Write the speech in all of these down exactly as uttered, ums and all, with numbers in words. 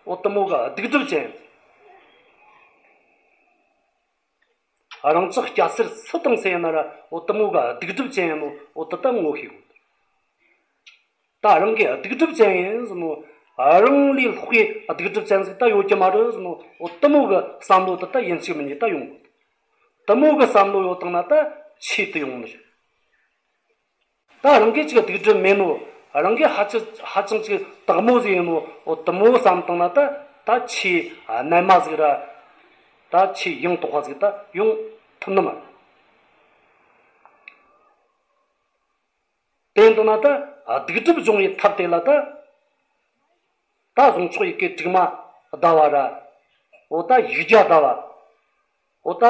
འོ་དེ་མོ་གི་སྡིག་སྒྲིབ་ཅན་ཡིན། རང་ཅག་སྐྱ་སེར་སུ་དང་སུ་ཡིན་ན་ར་འོ་དེ་མོ་གི་སྡིག་སྒྲིབ་ཅན་ཡིན་ནོ། འོ་དེ་ད་ངོ་ཤེས་དགོས། ད་རང་གི་སྡིག་སྒྲིབ་ཅན་ཡིན་ཟེར་ནོ། རང་ལས་ལྷག་པའི་སྡིག་སྒྲིབ་ཅན་ཟིག་ད་ཡོད་ཀྱི་མ་རེད་ཟེར་ནོ། འོ་དེ་མོ་གི་བསམ་བློ་དེ་ད་ཡིན་གཅིག་མིན་གཉིས་ད་ཡོང་དགོས། དེ་མོ་གི་བསམ་བློ་ཡོད་བཏང་ན་ད་ཆོས་དེ་ཡོང་ནི་རེད། ད་རང་གིས་ཅིག་སྡིག་སྒྲིབ་མེད་ནོ། རང་གིས་ཧ་ཅང་ཧ་ཅང་ཅིག་དག་མོ་ཟིག་ཡིན་ནོ། འོ་དེ་མོ་བསམ་བཏང་ན་ད་ད་ཆོས་རྣལ་མ་ཟིག་ར། ད་ཆོས་ཡང་དག་པ་ཟིག་ད་ཡོང་ཐུབ་ནི་མ་རེད། དེ་ཡིན་དུས་ན་ད་སྡིག་སྒྲིབ་སྦྱོང་བའི་ཐབས་དེ་ལ་ད། ད་གཟུངས་མཆོག་ཡི་གེ་དྲུག་མ་བཟླ་བ་ར། འོ་ད་ཡིག་བརྒྱ་བཟླ་བ། འོ་ད་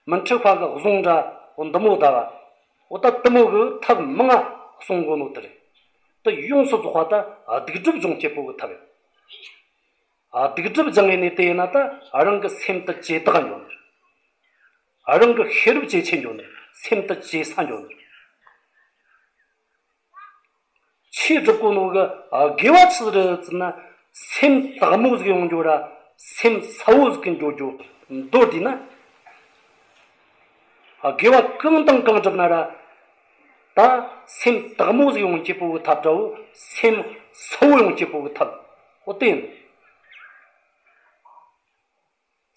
མི་འཁྲུགས་པ་གི་གཟུངས་འདྲ། འོ་འདི་མོ་བཟླ་བ། འོ་ད་དེ་མོ་གི་ཐབས་མང་ང་གསུང་གོ་ནོ་དེ་རེད། དེ་ཡོངས་སུ་རྫོགས་པ་ད་སྡིག་སྒྲིབ་སྦྱོང་བྱེད་པོ་གི་ཐབས་ཡིན། སྡིག་སྒྲིབ་སྦྱང་ངེ་ནས་དེ་ཡིན་ན་ད་རང་གི་སེམས་དེ་ཇེ་དག་འགྱོ་ནི་རེད། རང་གི་ཤེས་རབ་ཇེ་ཆེ་འགྱོ་ནི་རེད། སེམས་དེ་ཇེ་སྲ་འགྱོ་ནི་རེད། ཆོས་སྒྲུབ་གོ་ནོ་གི་དགེ་བ་ཆི་ཟིག་རེད་ཟེར་ན། སེམས་དག་མོ་ཟིག་ཡོང་རྒྱུ་ར། སེམས་གསལ་བོ་ཟིག་གི་འགྱོ་རྒྱུ། མདོར་བསྡུས་ན། དགེ་བ་གང་དང་གང་བསྒྲུབ་ན་ར། ད་སེམས་དག་མོ་ཟིག་ཡོང་རྒྱུ་བོ་གི་ཐབས་འདྲ་བོ། སེམས་གསལ་བོ་ཡོང་རྒྱུ་བོ་གི་ཐབས། འོ་དེ་ཡིན།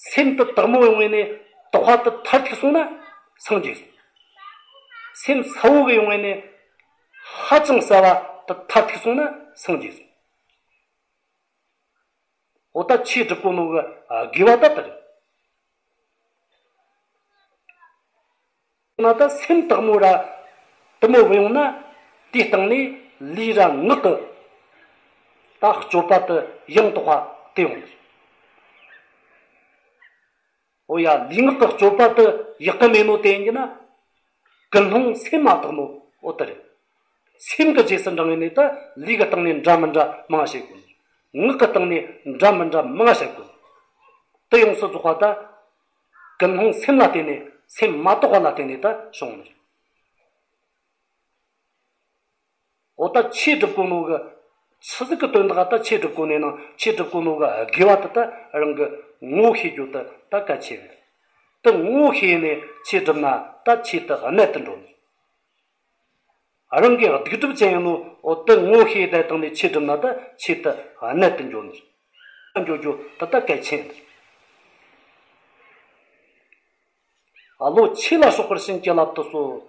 སེམས་དེ་དག་མོ་ཡོང་ངེ་ནས་དག་པ་དེ་མཐར་ཐུག་སོང་ན་སངས་རྒྱས་སོང་། སེམས་གསལ་བོ་གི་ཡོང་ངེ་ནས་ཧ་ཅང་གསལ་བ་དེ་མཐར་ཐུག་སོང་ན་སངས་རྒྱས་སོང་། འོ་ད་ཆོས་སྒྲུབ་གོ་ནོ་གི་དགེ་བ་ད་དེ་རེད། ན་ད་སེམས་དག་མོ་ར་དེ་མོ་བུད་ཡོང་ན། དེའི་སྟེང་ནས་ལུས་ར་ངག་གི་ད་སྤྱོད་པ་དེ་ཡང་དག་པ་དེ་ཡོང་། འོ་ཡ། ལུས་ངག་གི་སྤྱོད་པ་དེ་ཡག་གི་མེད་ནོ་དེ་ཡིན་གྱི་ན། ཀུན་སློང་སེམས་མ་དག་ནོ། འོ་དེ་རེད། སེམས་ཀྱི་རྗེས་སུ་འབྲང་ངེ་ནས་ད་ལུས་ཀྱི་སྟེང་ནས་འདྲ་མི་འདྲ་མང་ང་བྱེད་དགོས། ངག་གི་སྟེང་ནས་འདྲ་མི་འདྲ་མང་ང་བྱེད་དགོས། དེ་ཡོངས་སུ་རྫོགས་པ་ད། ཀུན་སློང་སེམས་ལ་བརྟེན་ནས། སེམས་མ་དག་པ་ལ་བརྟེན་ནས་ད་བྱུང་ནི་རེད། འོ་ད་ཆོས་སྒྲུབ་གོ་ནོ་གི་ཆི་ཟིག་གི་དོན་དག་ད་ཆོས་སྒྲུབ་གོ་ནས་ན། ཆོས་སྒྲུབ་གོ་ནོ་གི་དགེ་བ་དེ་ད་རང་གི་ངོ་ཤེས་རྒྱུ་དེ་ད་གལ་ཆེ་བས། དེ་ངོ་ཤེས་ནས་ཆོས་སྒྲུབ་ན་ད་ཆོས་དེ་གནད་དུ་འགྲོ་ནི། རང་གི་སྡིག་སྒྲིབ་ཅན་ཡིན་ནོ། འོ་དེ་ངོ་ཤེས་དེ་བཏང་ནས་ཆོས་སྒྲུབ་ན་ད་ཆོས་དེ་གནད་དུ་འགྱོ་ནི། འགྱོ་རྒྱུ་དེ་ད་གལ་ཆེ་ནི། བློ་ཆོས་ལ་ཕྱོགས་པར་བྱིན་གྱིས་བརླབ་ཏུ་གསོལ།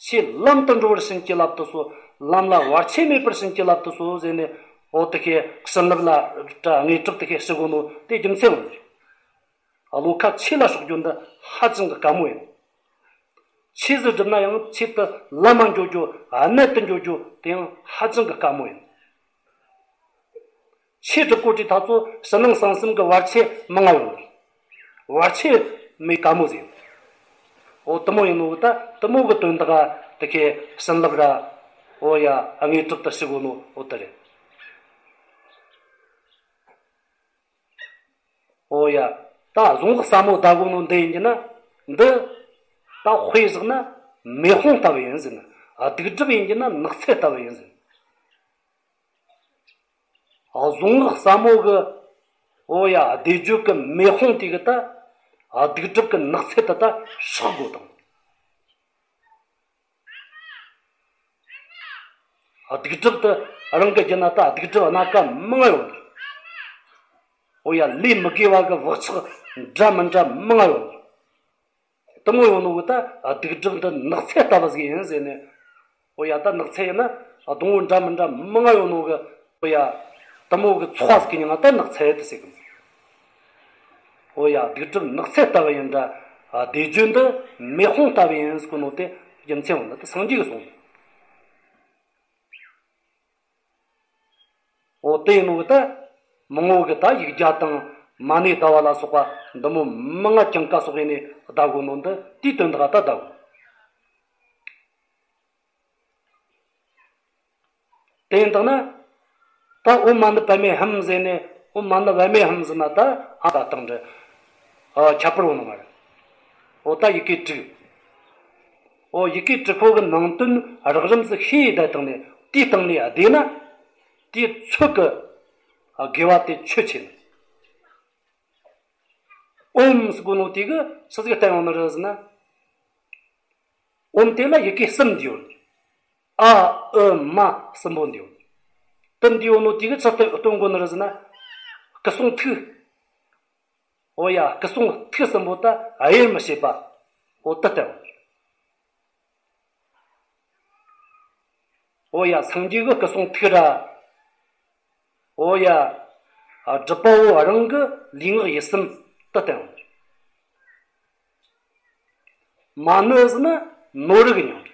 ཆོས་ལམ་དུ་འགྲོ་བར་བྱིན་གྱིས་བརླབ་ཏུ་གསོལ། ལམ་ལ་བར་ཆད་མེད་པར་བྱིན་གྱིས་བརླབ་ཏུ་གསོལ་ཟེར་ནས། འོ་དེ་ཁའི་བྱིན་རླབས་ལ་དངོས་གྲུབ་དེ་ཁའི་ཞུ་གོ་ནོ་དེ་རྒྱུ་མཚན་ཡིན། བློ་ཁ་ཆོས་ལ་ཕྱོགས་རྒྱུ་འདི་ཧ་ཅང་གི་དཀའ་མོ་ཡིན། ཆོས་ཟིག་སྒྲུབ་ན་ཡང་ཆོས་དེ་ལམ་མ་འགྱོ་རྒྱུ། གནད་དུ་འགྱོ་རྒྱུ་དེ་ཡང་ཧ་ཅང་གི་དཀའ་མོ་ཡིན། ཆོས་སྒྲུབ་གོ་དུས་ད་ཚོ་ཕྱི་ནང་གསང་གསུམ་གི་བར་ཆད་མང་ང་ཡོང་ནི། བར་ཆད་མེད་དཀའ་མོ་ཟིག་ཡིན། འོ་དེ་མོ་ཡིན་ནོ་ད་དེ་མོ་གི་དོན་དག་དེ་ཁའི་བྱིན་རླབས་ར། འོ་ཡ། དངོས་གྲུབ་དེ་ཞུ་གོ་ནོ་འོ་དེ་རེད། འོ་ཡ། ད་གཟུངས་སྔགས་ཟབ་མོ་བཟླ་གོ་ནོ་འདི་ཡིན་གྱི་ན། འདི་ད་དཔེ་བཞག་ན་མེ་དཔུང་ལྟ་བུ་ཡིན་ཟེར་ན། སྡིག་སྒྲིབ་ཡིན་གྱི་ན་ནགས་ཚལ་ལྟ་བུ་ཡིན་ཟེར། གཟུངས་སྔགས་ཟབ་མོ་གི། འོ་ཡ། བཟླས་བརྗོད་ཀྱི་མེ་དཔུང་དེ་གིས་ད་སྡིག་སྒྲིབ་ཀྱི་ནགས་ཚལ་དེ་ད་སྲེག་དགོས་དང་། སྡིག་སྒྲིབ་དེ་རང་གི་རྒྱུད་ན་ད་སྡིག་སྒྲིབ་སྣ་ཁ་མང་ང་ཡོད་ནི། འོ་ཡ། ལས་མི་དགེ་བ་གི་བག་ཆགས་འདྲ་མི་འདྲ་མང་ང་ཡོད་ནི། དེ་མོ་ཡོད་ནོ་གི་ད་སྡིག་སྒྲིབ་འདི་ནགས་ཚལ་ལྟ་བུ་ཟིག་ཡིན་ཟེར་ནས། འོ་ཡ། ད་ནགས་ཚལ་ཡིན་ན་སྡོང་བོ་འདྲ་མི་འདྲ་མང་ང་ཡོད་ནོ་གི། འོ་ཡ། དེ་མོ་གི་ཚོགས་ཟིག་གི་མྱིང་ང་ད་ནགས་ཚལ་དེ་ཟེར་གི། འོ་ཡ། སྡིག་སྒྲིབ་ནགས་ཚལ་ལྟ་བུ་ཡིན་འདྲ། བཟླས་བརྗོད་འདི་མེ་དཔུང་ལྟ་བུ་ཡིན་ཟེར་གོ་ནོ་དེ་རྒྱུ་མཚན་ཡོད་ནི། དེ་སངས་རྒྱས་ཀྱིས་གསུངས། འོ་དེ་ཡིན་ནོ་གི་ད་མང་བོ་གི་ད་ཡིག་བརྒྱ་དང་མ་ཎི་བཟླ་བ་ལ་སོགས་པ་འདི་མོ་མང་ང་ཀྱང་ཀ་སོགས་ཡིན་ནས་བཟླ་གོ་ནོ་འདི་དེའི་དོན་དག་ད་བཟླ་གོ། དེ་ཡིན་དང་ན། ད་ཨོཾ་མ་ཎི་པདྨེ་ཧཱུྃ་ཟེར་ནས། ཨོཾ་མ་ཎི་པདྨེ་ཧཱུྃ་ཟེར་ན་ད་ཨ་ད་དང་འདྲ། ཨ་ཁྱད་པར་ཡོད་ནི་མ་རེད། འོ་ད་ཡི་གེ་དྲུག་འོ་ཡི་གེ་དྲུག་པོ་གི་ནང་དོན་རགས་རིམ་ཟིག་ཤེས་ཡི་ད་དང་ནས། དེའི་སྟེང་ནས་བཟླས་ན། དེའི་ཚོད་ཀྱི་དགེ་བ་དེ་ཆོད་ཆེ་ནི། ཨོཾ་ཟེར་གོ་ནོ་དེ་གིས་ཆི་ཟིག་བསྟན་ཡོད་ནི་རེད་ཟེར་ན། ཨོཾ་དེ་ལ་ཡི་གེ་གསུམ་འདུས་ཡོད། ཨ་ཨུ་མ་གསུམ་པོ་འདུས་ཡོད། དེ་འདུས་ཡོད་ནོ་དེ་གིས་ཆི་སྟོན་གོ་ནི་རེད་ཟེར་ན། སྐུ་གསུང་ཐུགས། འོ་ཡ། སྐུ་གསུང་ཐུགས་གསུམ་པོ་ད་དབྱེར་མི་ཕྱེད་པ། འོ་དེ་བསྟན་ཡོད། འོ་ཡ། སངས་རྒྱས་ཀྱི་སྐུ་གསུང་ཐུགས་ར། འོ་ཡ། སྒྲུབ་པ་པོ་རང་གི་ལུས་ངག་ཡིད་གསུམ་དེ་བསྟན་ཡོད། མ་ཎི་ཟེར་ན་ནོར་བུ་གི་མྱིང་རེད།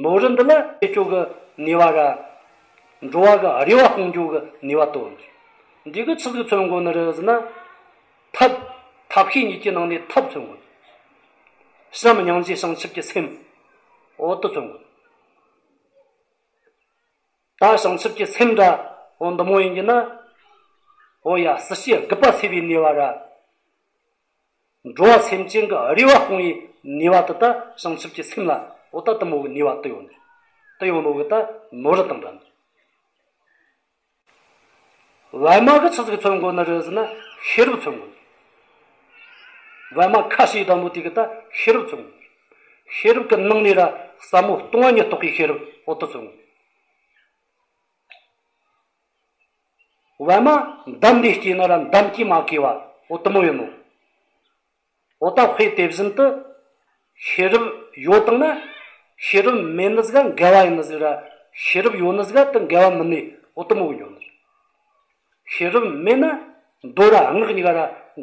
ནོར་བུ་འདི་ལ་ཆོས་སྤྱོད་ཀྱི་ནུས་པ་ར། འགྲོ་བ་གི་རེ་བ་སྐོང་རྒྱུ་གི་ནུས་པ་དེ་ཡོད། འདི་གིས་ཆི་ཟིག་མཚོན་གོ་ནི་རེད་ཟེར་ན། ཐབས། ཐབས་ཤེས་གཉིས་ཀྱི་ནང་ནས་ཐབས་མཚོན་གོ། བྱམས་སྙིང་རྗེ་བྱང་ཆུབ་ཀྱི་སེམས། འོ་དེ་མཚོན་གོ། ད་བྱང་ཆུབ་ཀྱི་སེམས་འདྲ་འོ་འདི་མོ་ཡིན་གྱི་ན། འོ་ཡ། སྲིད་ཞིའི་རྒུད་པ་སེལ་བའི་ནུས་པ་ར། འགྲོ་བ་སེམས་ཅན་གྱི་རེ་བ་སྐོང་བའི་ནུས་པ་དེ་ད་བྱང་ཆུབ་ཀྱི་སེམས་ལ་འོ་ད་དེ་མོ་གི་ནུས་པ་དེ་ཡོད་ནི། དེ་ཡོད་ནོ་གི་ད་ནོར་བུ་དང་འདྲ་ནི། པད་མ་གིས་ཆི་ཟིག་མཚོན་གོ་ནི་རེད་ཟེར་ན་ཤེས་རབ་མཚོན་གོ་ནི། པད་མ་ཁ་ཕྱེས་བསྡད་ནོ་དེ་གིས་ད་ཤེས་རབ་མཚོན་གོ་ནི། ཤེས་རབ་ཀྱི་ནང་ནས་ར་ཟབ་མོ་སྟོང་པ་ཉིད་རྟོགས་པའི་ཤེས་རབ་འོ་དེ་མཚོན་གོ་ནི། པད་མ་འདམ་ལས་སྐྱེས་ན་ར་འདམ་གྱིས་མ་གོས་པ་འོ་དེ་མོ་ཡིན་ནོ། འོ་ད་དཔེ་དེ་བཞིན་དུ། ཤེས་རབ་ཡོད་དང་ན། ཤེས་རབ་མེད་ནི་ཟིག་ག་འགལ་བ་ཡིན་ནི་ཟིག་ར། ཤེས་རབ་ཡོད་ནི་ཟིག་ག་དེ་འགལ་བ་མིན་ནི་འོ་དེ་མོ་གི་འགྱོ་ནི། ཤེས་རབ་མེད་ན་མདོ་ར་སྔགས་གཉིས་ཀ་ར་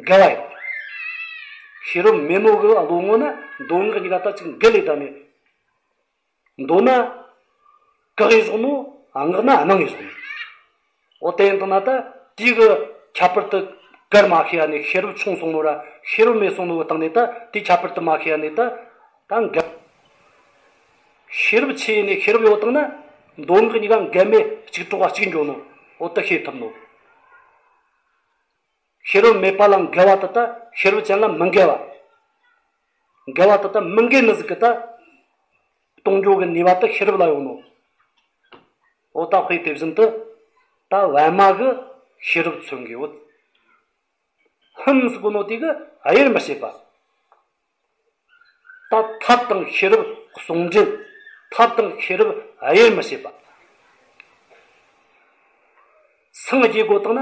འགལ་བ་ཡིན། ཤེས་རབ་མེད་ནོ་གི་བློ་ངོ་ན་མདོ་སྔགས་གཉིས་ཀ་ད་ཅིག་འགལ་ལེ་ད་ནི། མདོ་ན་བཀག་གི་བཞག་ནོ། སྔགས་ན་གནང་གི་བཞག་ནོ། འོ་དེ་ཡིན་དང་ན་ད་དེ་གི་ཁྱད་པར་དེ་གར་མ་ཤེས་ཡ་ནས་ཤེས་རབ་ཆུང་སོང་ནོ་ར་ཤེས་རབ་མེད་སོང་ནོ་གི་སྟེང་ནས་ད་དེ་ཁྱད་པར་དེ་མ་ཤེས་ཡ་ནས་ད་ད་འགལ། ཤེས་རབ་ཆེ་ནས་ཤེས་རབ་ཡོད་དང་ན་མདོ་སྔགས་གཉིས་ཀ་འགལ་མེད་གཅིག་གྲོགས་གཅིག་འགྱོ་ནོ། འོ་དེ་ཤེས་ཐུབ་ནོ། ཤེས་རབ་མེད་པ་ལ་འགལ་བ་དེ་ད་ཤེས་རབ་ཅན་ལ་མི་འགལ་བ། འགལ་བ་དེ་ད་མི་འགལ་ནི་ཟིག་གི་ད་གཏོང་རྒྱུ་གི་ནུས་པ་དེ་ཤེས་རབ་ལ་ཡོད་ནོ། འོ་ད་དཔེ་དེ་བཞིན་དུ། ད་པད་མ་གིས་ཤེས་རབ་མཚོན་གི་ཡོད། ཧཱུྃ་ཟེར་གོ་ནོ་དེ་གིས་དབྱེར་མི་ཕྱེད་པ། ད་ཐབས་དང་ཤེས་རབ་ཟུང་འབྲེལ། ཐབས་དང་ཤེས་རབ་དབྱེར་མི་ཕྱེད་པ། སངས་རྒྱས་དགོས་དང་ན་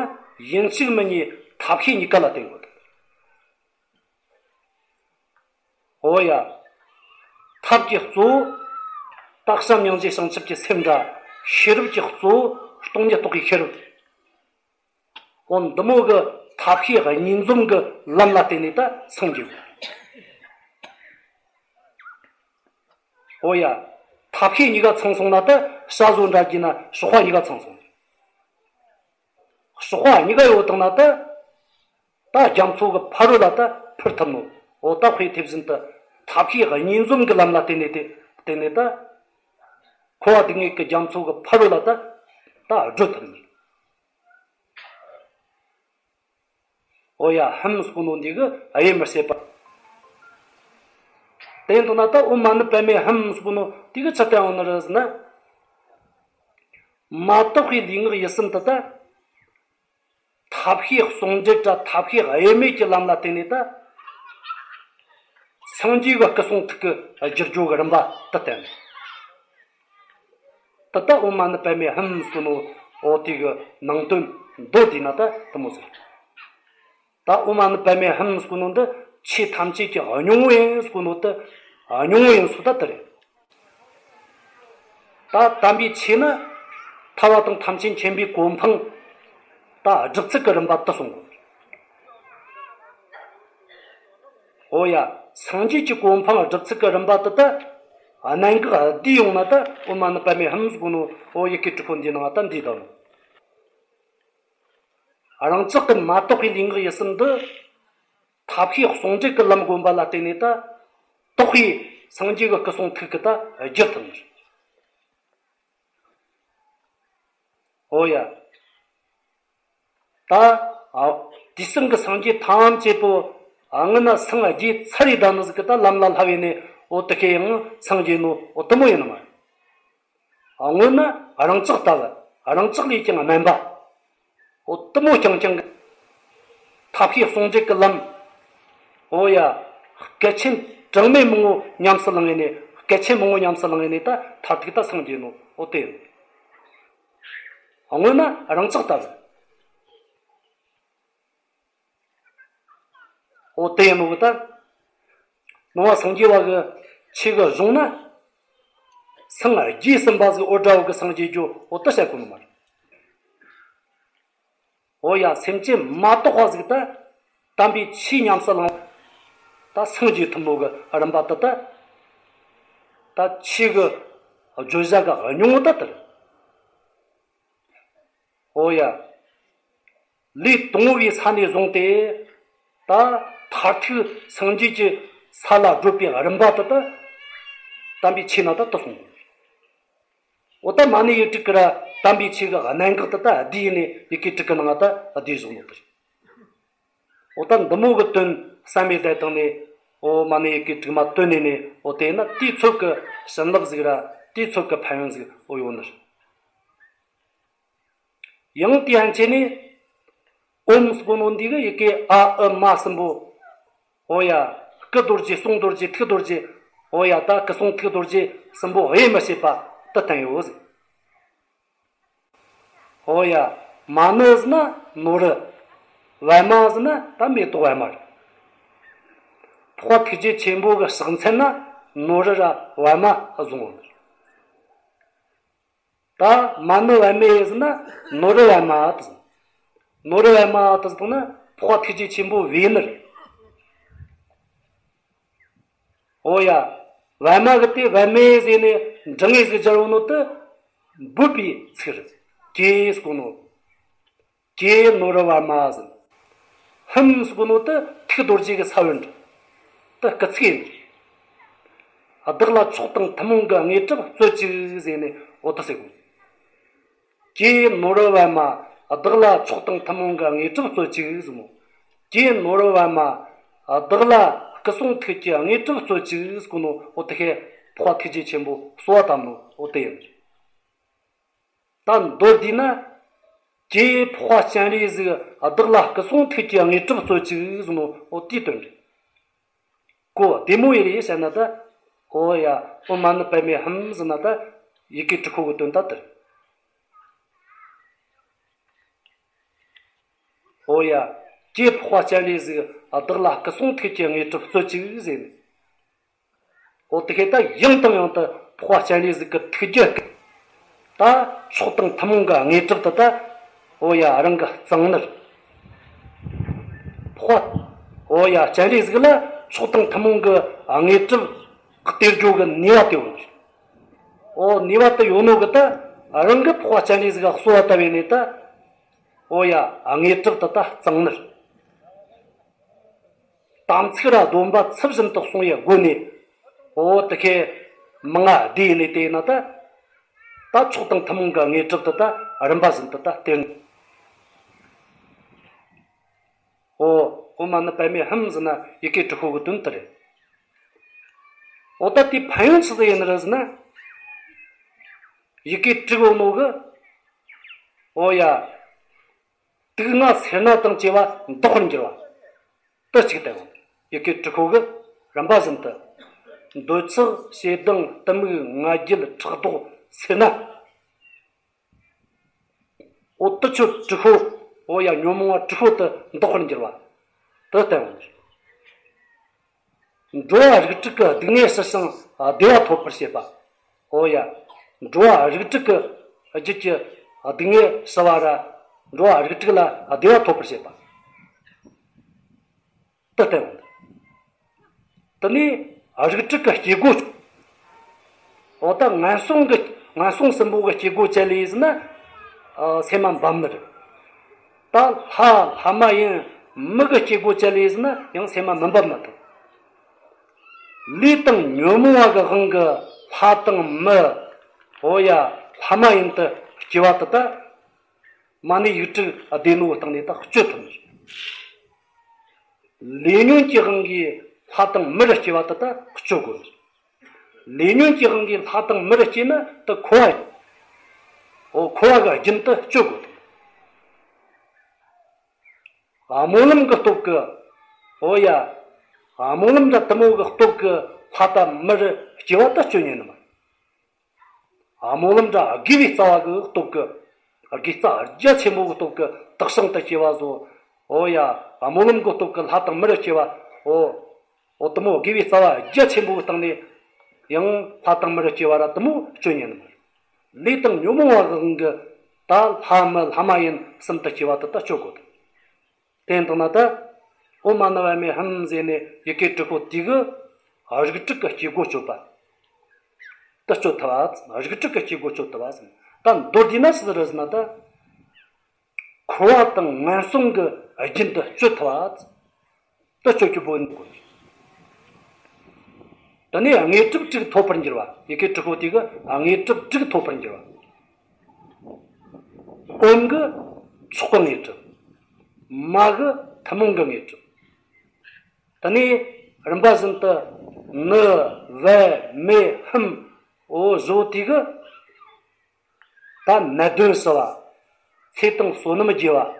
ཡིན་གཅིག་མིན་གཉིས་ཐབས་ཤེས་གཉིས་ཀ་ལ་བརྟེན་དགོས་དང་། འོ་ཡ། ཐབས་ཀྱི་གཙོ་བོ་ད་བྱམས་སྙིང་རྗེ་བྱང་ཆུབ་ཀྱི་སེམས་འདྲ། ཤེས་རབ་ཀྱི་གཙོ་བོ་སྟོང་ཉིད་རྟོགས་པའི་ཤེས་རབ། འོ་འདི་མོ་གི་ཐབས་ཤེས་གཉིས་འཛོམས་ཀྱི་ལམ་ལ་བརྟེན་ནས་ད་སངས་རྒྱས། འོ་ཡ། ཐབས་ཤེས་གཉིས་ཀ་ཚང་སོང་ན་ད་བྱ་བཟོ་འདྲ་གྱིས་ན་གཤོག་པ་གཉིས་ཀ་ཚང་སོང་། གཤོག་པ་གཉིས་ཀ་ཡོད་དང་ན་ད། ད་རྒྱ་མཚོ་གི་ཕ་རོལ་ལ་ད་འཕུར་ཐུབ་ནོ། འོ་ད་དཔེ་དེ་བཞིན་དུ་ཐབས་ཤེས་གཉིས་འཛོམས་ཀྱི་ལམ་ལ་བརྟེན་ནས་དེ་བརྟེན་ནས་ད། འཁོར་བ་སྡུག་བསྔལ་གྱི་རྒྱ་མཚོ་གི་ཕ་རོལ་ལ་ད་ད་བགྲོད་ཐུབ་ནི། འོ་ཡ། ཧཱུྃ་ཟེར་གོ་ནོ་འདི་གིས་དབྱེར་མི་ཕྱེད་པ། དེ་ཡིན་དང་ན་ད་ཨོཾ་མ་ཎི་པདྨེ་ཧཱུྃ་ཟེར་གོ་ནོ་དེ་གིས་ཆི་བསྟན་ཡོད་ནི་རེད་ཟེར་ན། མ་དག་པའི་ལུས་ངག་ཡིད་གསུམ་དེ་ད། ཐབས་ཤེས་ཟུང་འབྲེལ་ར་ཐབས་ཤེས་དབྱེར་མེད་ཀྱི་ལམ་ལ་བརྟེན་ནས་ད། སངས་རྒྱས་ཀྱི་སྐུ་གསུང་ཐུགས་ཀྱི་བསྒྱུར་རྒྱུ་གི་རིམ་པ་དེ་བསྟན། དེ་ད་ཨོཾ་མ་ཎི་པདྨེ་ཧཱུྃ་ཟེར་གོ་ནོ། འོ་དེ་གི་ནང་དོན་མདོར་བསྡུས་ན་ད་དེ་མོ་ཟིག། ད་ཨོཾ་མ་ཎི་པདྨེ་ཧཱུྃ་ཟེར་གོ་ནོ་འདི་ཆོས་ཐམས་ཅད་ཀྱི་སྙིང་པོ་ཡིན་ཟེར་གོ་ནོ་དེ། སྙིང་པོ་ཡིན་ཟེར་ད་དེ་རེད། ད་དམ་པའི་ཆོས་ནི་ཐར་པ་དང་ཐམས་ཅད་མཁྱེན་པའི་གོ་འཕང་ད་སྒྲུབ་ཚུལ་གྱི་རིམ་པ་དེ་གསུང་གོ། འོ་ཡ། སངས་རྒྱས་ཀྱི་གོ་འཕང་སྒྲུབ་ཚུལ་གྱི་རིམ་པ་དེ་ད་གནད་འགག་བསྡུས་ཡོང་ན་ད་ཨོཾ་མ་ཎི་པདྨེ་ཧཱུྃ་ཟེར་གོ་ནོ། འོ་ཡི་གེ་དྲུག་པོ་འདིའི་ནང་ད་འདུས་བསྡད་ནོ། རང་ཅག་གི་མ་དག་པའི་ལུས་ངག་ཡིད་གསུམ་འདི། ཐབས་ཤེས་ཟུང་འབྲེལ་གྱི་ལམ་བསྒོམ་པ་ལ་བརྟེན་ནས་ད། དག་པའི་སངས་རྒྱས་ཀྱི་སྐུ་གསུང་ཐུགས་ཀྱིས་ད་བསྒྱུར་ཐུབ་ནི། འོ་ཡ། ད། ཨ། དུས་གསུམ་གྱི་སངས་རྒྱས་ཐམས་ཅད་པོ། ཨ། སྔོན་ན་སངས་རྒྱས་ཚར་རེ་བསྡད་ནི་ཟིག་གིས་ད་ལམ་ལ་བསླབས་ནས། འོ་དེ་ཁོས་ཡང་སངས་རྒྱས་ནོ། འོ་དེ་མོ་ཡིན་ནི་མ་རེད། སྔོན་ན་རང་ཅག་ལྟ་བུ། རང་ཅག་ལས་ཀྱང་དམན་པ། འོ་དེ་མོ་རྐྱང་རྐྱང་གི། ད། བཀའ་བརྒྱད་ཟུང་འབྲེལ་གི་ལམ། འོ་ཡ། སྐལ་ཆེན་གྲངས་མེད་མང་བོ་ཉམས་སུ་བླངས་ཡས་ནས། སྐལ་ཆེན་མང་བོ་ཉམས་སུ་བླངས་ཡས་ནས་ད་མཐར་ཐུག་ད་སངས་རྒྱས་ནོ། འོ་དེ་ཡིན། སྔོན་མ་རང་ཅག་ལྟ་བུ། འོ་དེ་ཡིན་ནོ་གི་ད། ནང་པ་སངས་རྒྱས་པ་གི་ཆོས་གི་གཞུང་ན། སངས་རྒྱས་ཟིན་པ་ཟིག་འོ་འདྲ་བོ་གི་སངས་རྒྱས་རྒྱུ་འོ་དེ་བཤད་གོ་ནི་མ་རེད། འོ་ཡ། སེམས་ཅན་མ་དག་པ་ཟིག་ད་དམ་པའི་ཆོས་ཉམས་སུ་བླངས། ད་སངས་རྒྱས་ཐུབ་ནོ་གི་རིམ་པ་དེ་ད། ད་ཆོས་གི་བརྗོད་བྱ་གི་སྙིང་བོ་ད་དེ་རེད། འོ་ཡ། ལས་དང་པོ་བའི་ས་ནས་བཟུང་སྟེ། ད་མཐར་ཐུག་སངས་རྒྱས་ཀྱི་ས་ལ་བགྲོད་པའི་རིམ་པ་དེ་ད། དམ་པའི་ཆོས་ནང་ད་དེ་གསུངས། འོ་ད་མ་ཎི་ཡིག་དྲུག་གི་ར་དམ་པའི་ཆོས་གི་གནད་འགག་དེ་ད་བསྡུས་ནས་ཡི་གེ་དྲུག་གི་ནང་ད་བསྡུས་བཞག་ནོ་དེ་རེད། འོ་ད་འདི་མོ་གི་དོན་བསམ་མེད་བསྡད་བཏང་ནས། འོ་མ་ཎི་ཡི་གེ་དྲུག་མ་བཏོན་ནས་ནས། འོ་དེ་ན་དེའི་ཚོད་ཀྱི་བྱིན་རླབས་ཟིག་ར་དེའི་ཚོད་ཀྱི་ཕན་ཡོན་ཟིག་འོ་ཡོད་ནི་རེད། ཡང་དེ་ཡན་ཆད་ནས་ཨོཾ་ཟེར་གོ་ནོ་འདི་གི་ཡི་གེ་ཨ་ཨུ་མ་གསུམ་པོ། འོ་ཡ། སྐུ་རྡོ་རྗེ་གསུང་རྡོ་རྗེ་ཐུགས་རྡོ་རྗེ། འོ་ཡ། ད་སྐུ་གསུང་ཐུགས་རྡོ་རྗེ་གསུམ་པོ་དབྱེ་མི་ཕྱེད་པ་དེ་བསྟན་ཡོད་ཟེར། འོ་ཡ། མ་ཎི་ཟེར་ན་ནོར་བུ། པདྨ་ཟེར་ན་ད་མེ་ཏོག་པདྨ་རེད། འཕགས་པ་ཐུགས་རྗེ་ཆེན་པོ་གི་ཕྱག་མཚན་ན་ནོར་བུ་ར་པདྨ་བཟུང་ཡོད། ད་མ་ཎི་པདྨེ་ཟེར་ན་ནོར་བུ་པདྨ་དེ་ཟེར། ནོར་བུ་པདྨ་དེ་ཟེར་ན་འཕགས་པ་ཐུགས་རྗེ་ཆེན་པོ་བོས་ནི་རེད། འོ་ཡ། པདྨ་གི་དེ་པདྨེ་ཟེར་ནས་འབྲི་ངེས་ཟིག་སྦྱར་ཡོད་ནོ་དེ་འབོད་པའི་ཚིག་རེད། ཀྱེ་ཟེར་གོ་ནོ། ཀྱེ་ནོར་བུ་པདྨ་ཟེར། ཧཱུྃ་ཟེར་གོ་ནོ་དེ་ཐུགས་རྡོ་རྗེ་གི་ས་བོན་རེད། དེ་སྐུལ་ཚིག་ཡིན། བདག་ལ་མཆོག་དང་ཐུན་མོང་གི་དངོས་གྲུབ་སྩོལ་ཅིག་ཟེར་ནས་འོ་དེ་ཟེར་གོ། ཀྱེ་ནོར་བུ་པདྨ། བདག་ལ་མཆོག་དང་ཐུན་མོང་གི་དངོས་གྲུབ་སྩོལ་ཅིག་ཟེར་ནོ། ཀྱེ་ནོར་བུ་པདྨ། བདག་ལ་སྐུ་གསུང་ཐུགས་ཀྱི་དངོས་གྲུབ་སྩོལ་ཅིག་ཟེར་གོ་ནོ། འོ་དེ་ཁའི་འཕགས་པ་ཐུགས་རྗེ་ཆེན་པོ་གསོལ་བ་བཏབ་ནོ་འོ་དེ་ཡིན། ད་མདོར་བསྡུས་ན། ཀྱེ་འཕགས་པ་སྤྱན་རས་གཟིགས། བདག་ལ་སྐུ་གསུང་ཐུགས་ཀྱི་དངོས་གྲུབ་སྩོལ་ཅིག་ཟེར་ནོ། འོ་དེའི་དོན་རེད། གོ་བདེ་མོ་ཡེ་རེ་བཤད་ན་ད། འོ་ཡ། ཨོཾ་མ་ཎི་པདྨེ་ཧཱུྃ་ཟེར་ན་ད། ཡི་གེ་དྲུག་པོ་གི་དོན་ད་དེ་རེད། འོ་ཡ། ཀྱེ་འཕགས་པ་སྤྱན་རས་གཟིགས། བདག་ལ་སྐུ་གསུང་ཐུགས་ཀྱི་དངོས་གྲུབ་སྩོལ་ཅིག་ཟེར་ནས། འོ་དེ་ཁའི་ད་ཡང་དང་ཡང་དུ་འཕགས་པ་སྤྱན་རས་གཟིགས་ཀྱི་ཐུགས་རྒྱུད་ཀྱི་ད་མཆོག་དང་ཐུན་མོང་གི་དངོས་གྲུབ་དེ་ད། འོ་ཡ། རང་གིས་གཙང་ནི་རེད། འཕགས་པ། འོ་ཡ། སྤྱན་རས་གཟིགས་ལ་མཆོག་དང་ཐུན་མོང་གི་དངོས་གྲུབ་སྟེར་རྒྱུ་གི་ནུས་པ་དེ་ཡོད་ནི་རེད། འོ་ནུས་པ་དེ་ཡོད་ནོ་གི་ད་རང་གིས་འཕགས་པ་སྤྱན་རས་གཟིགས་ལ་གསོལ་བ་བཏབ་ཡས་ནས་ད། འོ་ཡ། དངོས་གྲུབ་དེ་ད་གཙང་ནི་རེད། དམ་ཚིག་ར་སྡོམ་པ་ཚུལ་བཞིན་དུ་བསྲུང་བའི་སྒོ་ནས། འོ་དེ་ཁའི་མང་ང་བསྡུས་ནས་བལྟས་ན་ད། ད་མཆོག་དང་ཐུན་མོང་གི་དངོས་གྲུབ་དེ་ད་རིམ་པ་བཞིན་དུ་ད་སྟེར། འོ་ཨོཾ་མ་ཎི་པདྨེ་ཧཱུྃ་ཟེར་ན་ཡི་གེ་དྲུག་པོ་གི་དོན་དེ་རེད། འོ་ད་དེའི་ཕན་ཡོན་ཆི་ཟིག་ཡིན་ནི་རེད་ཟེར་ན། ཡི་གེ་དྲུག་ཡོད་ནོ་གི། འོ་ཡ། དུག་ལྔ་སེར་སྣ་དང་བཅས་པ་འདག་པར་འགྱུར་བ། དེ་གཅིག་བསྟན། ཡི་གེ་དྲུག་པོ་གི་རིམ་པ་བཞིན་དུ། འདོད་ཆགས་ཞེ་སྡང་གཏི་མུག་ང་རྒྱལ་ཕྲག་དོག་སེར་སྣ། འོ་དེ་ཆོ་དྲུག་པོ། འོ་ཡ། ཉོན་མོངས་པ་དྲུག་པོ་དེ་འདག་པར་འགྱུར་བ། དེ་བསྟན། འགྲོ་བ་རིགས་དྲུག་གི་སྡུག་བསྔལ་ཞི་ཞིང་བདེ་བ་ཐོབ་པར་བྱེད་པ། འོ་ཡ། འགྲོ་བ་རིགས་དྲུག་གི་རྒྱུད་ཀྱི་སྡུག་བསྔལ་ཞི་བ་ར། འགྲོ་བ་རིགས་དྲུག་ལ་བདེ་བ་ཐོབ་པར་བྱེད་པ། དེ་བསྟན། དེ་ནས་རིགས་དྲུག་གི་སྐྱེ་སྒོ། འོ་ད་ངན་སོང་གི་ངན་སོང་གསུམ་པོ་གི་སྐྱེ་སྒོ་བཅད་ལས་ཟེར་ན། ཨ། སེམས་མ་འབབ་ནི་རེད། ད་ལྷ་ལྷ་མ་ཡིན་མི་གི་སྐྱེ་སྒོ་བཅད་ལས་ཟེར་ན་ཡང་སེམས་མ་མི་འབབ་ནི་དང་། ལས་དང་ཉོན་མོངས་པ་གི་དབང་གིས་ལྷ་དང་མི། འོ་ཡ། ལྷ་མ་ཡིན་དུ་སྐྱེ་བ་དེ་ད། མ་ཎི་ཡིག་དྲུག་བཟླས་ནོ་སྟེང་ནས་ད་གཅོད་ཐུབ་ནི་རེད། ལས་ཉོན་གྱི་དབང་གིས་ལྷ་དང་མིར་སྐྱེ་བ་དེ་ད་གཅོད་དགོས་ནི་རེད། ལས་ཉོན་གྱི་དབང་གིས་ལྷ་དང་མིར་སྐྱེས་ན་དེ་འཁོར་བ་ཡིན། འོ་འཁོར་བ་གི་རྒྱུན་དེ་གཅོད་དགོས་ནི་རེད། སྨོན་ལམ་གི་སྟོབས་ཀྱིས། འོ་ཡ། སྨོན་ལམ་འདྲ་དེ་མོ་གི་སྟོབས་ཀྱིས་ལྷ་དང་མིར་སྐྱེ་བ་དེ་སྐྱོན་ཉན་ནི་མ་རེད། སྨོན་ལམ་འདྲ་དགེ་བའི་རྩ་བ་གི་སྟོབས་ཀྱིས། དགེ་རྩ་རྒྱ་ཆེན་པོ་གི་སྟོབས་ཀྱིས་དག་ཞིང་དུ་སྐྱེ་བ་བཟོ། འོ་ཡ། སྨོན་ལམ་གི་སྟོབས་ཀྱིས་ལྷ་དང་མིར་སྐྱེ་བ། འོ། འོ་དེ་མོ་དགེ་བའི་རྩ་བ་རྒྱ་ཆེན་པོའི་སྟེང་ནས་ཡང་ལྷ་དང་མིར་སྐྱེ་བ་ར་དེ་མོ་སྐྱོན་ཉན་ནི་མ་རེད། ལས་དང་ཉོན་མོངས་པ་གི་དབང་གིས་ད་ལྷ་མི་ལྷ་མ་ཡིན་གསུམ་དུ་སྐྱེ་བ་དེ་ད་སྐྱོན་དགོས་ཏེ། དེ་ཡིན་དང་ན་ད། ཨོཾ་མ་ཎི་པདྨེ་ཧཱུྃ་ཟེར་ནས་ཡི་གེ་དྲུག་པོ་དེ་གིས་རིགས་དྲུག་གི་སྐྱེ་སྒོ་གཅོད་པ་དེ་གཅོད་ཐུབ་བ། རིགས་དྲུག་གི་སྐྱེ་སྒོ་གཅོད་ཐུབ་བ་ཟེར། ད་མདོར་བསྡུས་ན་ཟེར་ཟེར་ན་ད། འཁོར་བ་དང་ངན་སོང་གི་རྒྱུན་དེ་གཅོད་ཐུབ་བ། དེ་གཅོད་རྒྱུ་བོ་ནི་དགོས། དེ་ནས་དངོས་གྲུབ་དྲུག་ཐོབ་པར་འགྱུར་བ། ཡི་གེ་དྲུག་པོ་དེ་གིས་དངོས་གྲུབ་དྲུག་ཐོབ་པར་འགྱུར་བ། ཨོཾ་གིས་མཆོག་གི་དངོས་གྲུབ། མ་གིས་ཐུན་མོང་གི་དངོས་གྲུབ། དེ་ནས་རིམ་པ་བཞིན་དུ་ཎི་པདྨེ་ཧཱུྃ། འོ་བཞི་བོ་དེ་གིས་ད་ནད་གདོན་ཞི་བ། ཚེ་དང་བསོད་ནམས་རྒྱས་པ།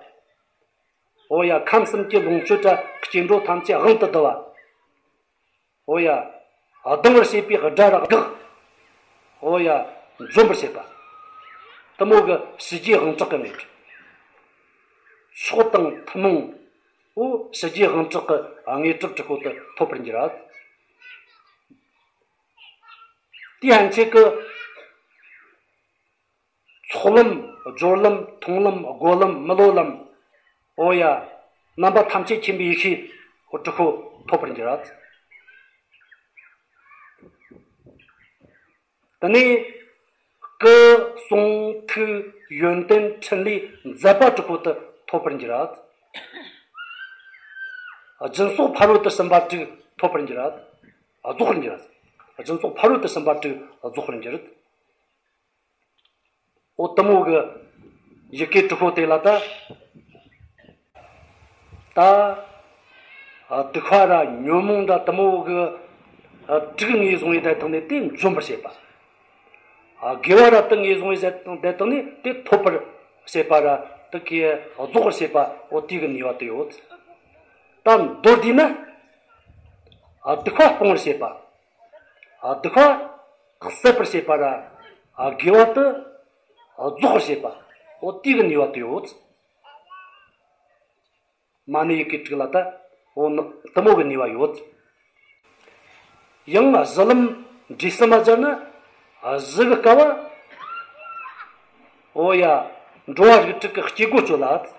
འོ་ཡ། ཁམས་གསུམ་གྱི་ལོངས་སྤྱོད་དྲ་སྐྱེ་འགྲོ་ཐམས་ཅད་དབང་དུ་བསྡུ་བ། འོ་ཡ། སྡང་བར་བྱེད་པའི་དགྲ་ར་བགེགས། འོ་ཡ། འཇོམས་པར་བྱེད་པ། དེ་མོ་གི་ཞི་རྒྱས་དབང་དྲག་གི་དངོས་གྲུབ། མཆོག་དང་ཐུན་མོང་། འོ་ཞི་རྒྱས་དབང་དྲག་གི་དངོས་གྲུབ་དྲུག་པོ་དེ་ཐོབ་པར་འགྱུར་ར། དེའི་ཕན་ཆད་ཀྱི། ཚོགས་ལམ། སྦྱོར་ལམ། མཐོང་ལམ། སྒོམ་ལམ། མི་སློབ་ལམ། འོ་ཡ། རྣམ་པ་ཐམས་ཅད་མཁྱེན་པའི་ཡེ་ཤེས། འོ་དྲུག་པོ་ཐོབ་པར་འགྱུར་ར། དེ་ནས་སྐུ་གསུང་ཐུགས་ཡོན་ཏན་འཕྲིན་ལས་མཛད་པ་དྲུག་པོ་དེ་ཐོབ་པར་འགྱུར་ར། སྦྱིན་སོགས་ཕ་རོལ་ཏུ་ཕྱིན་པ་དྲུག་ཐོབ་པར་འགྱུར་ར། རྫོགས་པར་འགྱུར་ར། སྦྱིན་སོགས་ཕ་རོལ་ཏུ་ཕྱིན་པ་དྲུག་རྫོགས་པར་འགྱུར། འོ་དེ་མོ་གི་ཡི་གེ་དྲུག་པོ་དེ་ལ་ད། ད། ཨ། སྡིག་པ་ར་ཉོན་མོངས་འདྲ་དེ་མོ་གི། ཨ། དྲུག་ངོས་བཟུང་བའི་དེ་སྟེང་ནས་དེ་འཇོམས་པར་བྱེད་པ། ཨ། དགེ་བ་ར་དེ་ངོས་བཟུང་བའི་དེ་སྟེང་ནས་དེ་ཐོབ་པར་བྱེད་པ་ར་དེ་གི་རྫོགས་པར་བྱེད་པ། འོ་དེ་གི་ནུས་པ་དེ་ཡོད། ད་མདོར་བསྡུས་ན། ཨ། སྡིག་པ་སྤོང་བར་བྱེད་པ། ཨ། སྡིག་པ་ཟད་པར་བྱེད་པ་ར། ཨ། དགེ་བ་དེ་རྫོགས་པར་བྱེད་པ། འོ་དེ་གི་ནུས་པ་དེ་ཡོད། མ་ཎི་ཡི་གེ་དྲུག་ལ་ད་འོ་ནི་དེ་མོ་གི་ནུས་པ་ཡོད། ཡང་གཞི་ལམ་འབྲས་གསུམ་མ་སྦྱར་ན། གཞི་གི་སྐབས། འོ་ཡ། འགྲོ་བ་རིགས་དྲུག་གི་སྐྱེ་སྒོ་གཅོད་ལ།